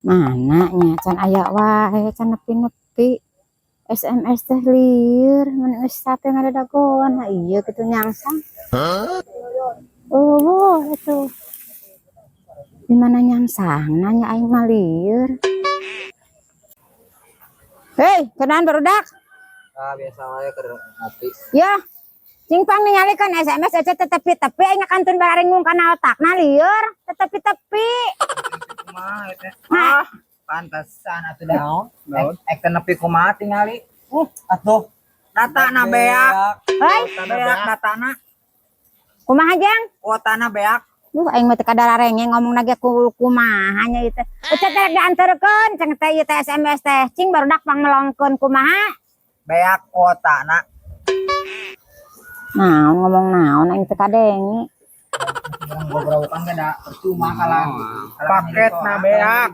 Mana nya, can aya wae, can nepi-nepi. SMS teh lieur, mun geus sampe ngadadagoan. Nah, iya kitu nyangsang. Oh, itu. Di mana nyangsang nanya, aing mah lieur. Hei, kenaon, barudak? Ah, biasa wae, keur ngopi. Ya, cing pang ningalikeun SMS aja tetepi-tepi, aing ngakantun bararingung kana otakna lieur, tetepi-tepi. Kumaha eta? Nah. Ah, pantesan atuh daun. Ek ek teu nepi kumaha tingali. Atuh datana beak. Hei, Beak datana. Kumaha, Jang? Kuotana beak. Duh, aing mah teu kadararenge ngomong ge kumaha nya ieu teh. Ucat teh dianterkeun ceng teh ieu teh SMS teh. Cing barudak pang melongkeun kumaha? Beak kuotana. Naon ngomong naon, aing teu kadenge. Urang gobrowkan ge da percuma kalah. Paketna beak.